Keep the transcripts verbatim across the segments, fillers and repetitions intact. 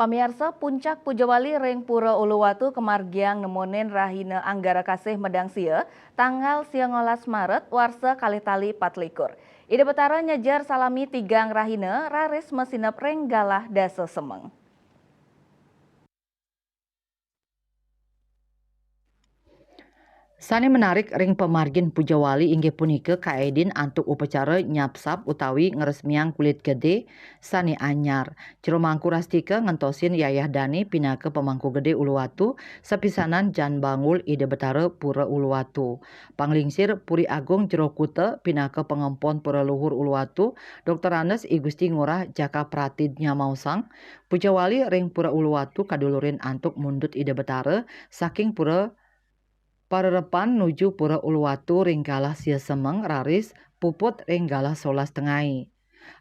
Pamiarsa, puncak pujawali ring Pura Uluwatu kamargiang nemonin rahina Anggara Kasih Medangsia, tanggal sia ngolas Maret, warsa kalih tali patlikur. Ida Betara nyejer salami tigang rahina, raris masinep ring galah dasa semeng. Sane menarik ring pamargin pujawali inggih punika kaedin antuk upacara nyapsap utawi ngresmiang kulit gede sane anyar. Jero Mangku Rastika ngentosin Yayah Dane pinaka Pamangku Gede Uluwatu, sapisanan Jan Bangul Ida Betara Pura Uluwatu. Panglingsir Puri Agung Jero Kuta pinaka Pangempon Pura Luhur Uluwatu, Doktor Randes I Gusti Ngurah Jaka Pratidnya maosang, pujawali ring Pura Uluwatu kadulurin antuk mundut Ida Betara saking Pura Parerepan nuju Pura Uluwatu ring galah sia semeng, raris puput ring galah solas tengai.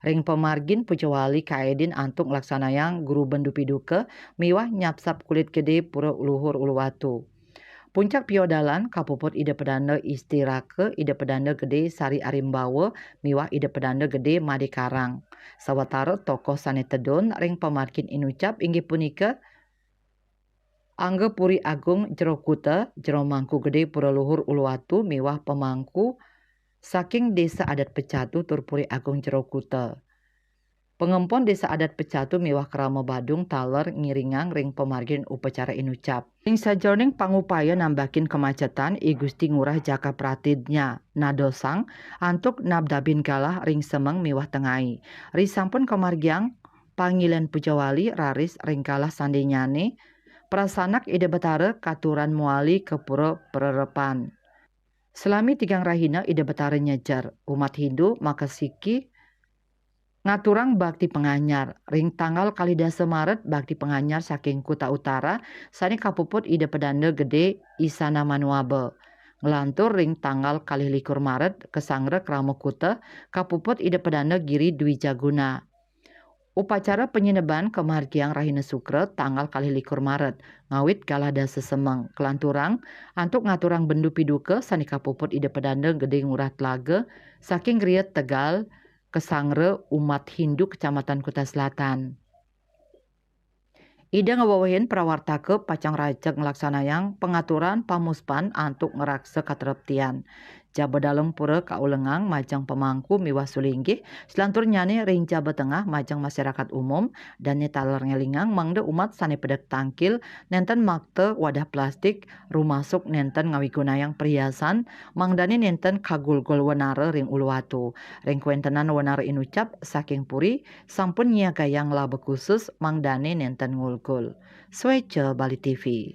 Ring pamargin pujawali kaedin antuk nglaksanayang guru bendu piduka miwah nyapsap kulit gede Pura Luhur Uluwatu. Puncak piodalan kapuput Ida Pedanda Istiraka, Ida Pedanda Gede Sari Arimbawa, miwah Ida Pedanda Gede Made Karang. Sawatara tokoh sane tedun ring pamargin inucap inggih punika Angga Puri Agung Jero Kuta, Jero Mangku Gede Pura Luhur Uluwatu miwah pamangku saking Desa Adat Pecatu tur Puri Agung Jero Kuta. Pangempon Desa Adat Pecatu miwah Krama Badung taler ngiringang ring pamargin upacara inucap. Ring sajeroning pangupaya nambakin kemacetan, I Gusti Ngurah Jaka Pratidnya nadosang antuk nabdabin galah ring semeng miwah tengai. Ri sampun kamargiang pangilen pujawali, raris ring galah sandenyane, prasanak Ida Betara katuran muali ka Pura Pererepan. Salami tigang rahina Ida Betara nyejer, umat Hindu makasiki ngaturang bakti panganyar. Ring tanggal kalih dasa Maret, bakti panganyar saking Kuta Utara sane kapuput Ida Pedanda Gede Isana Manuaba. Nglantur ring tanggal kalih likur Maret, kasanggra Krama Kuta kapuput Ida Pedanda Giri Dwijaguna. Upacara panyineban kamargiang rahina Sukra, tanggal kalih likur Maret, ngawit galah dasa semeng, kalanturang antuk ngaturang bendu piduka sane kapuput Ida Pedanda Gede Ngurah Telaga saking griya Tegal, kasanggra umat Hindu Kecamatan Kuta Selatan. Ida ngawewehin prawartaka pacang rajeg nglaksanayang pangaturan pamuspan antuk ngraksa katreptian. Jaba dalem pura kaulengang majeng pamangku miwah sulinggih, salanturnyane ring jaba tengah majeng masarakat umum, dane taler ngelingang mangda umat sane pedek tangkil, nenten makta wadah plastik, rumasuk nenten ngawigunayang perhiasan, mangdane nenten kagulgul wanara ring Uluwatu. Ring kawentenan wanara inucap saking puri, sampun nyiagayang laba khusus mangdane nenten ngulgul. Sweca Bali T V.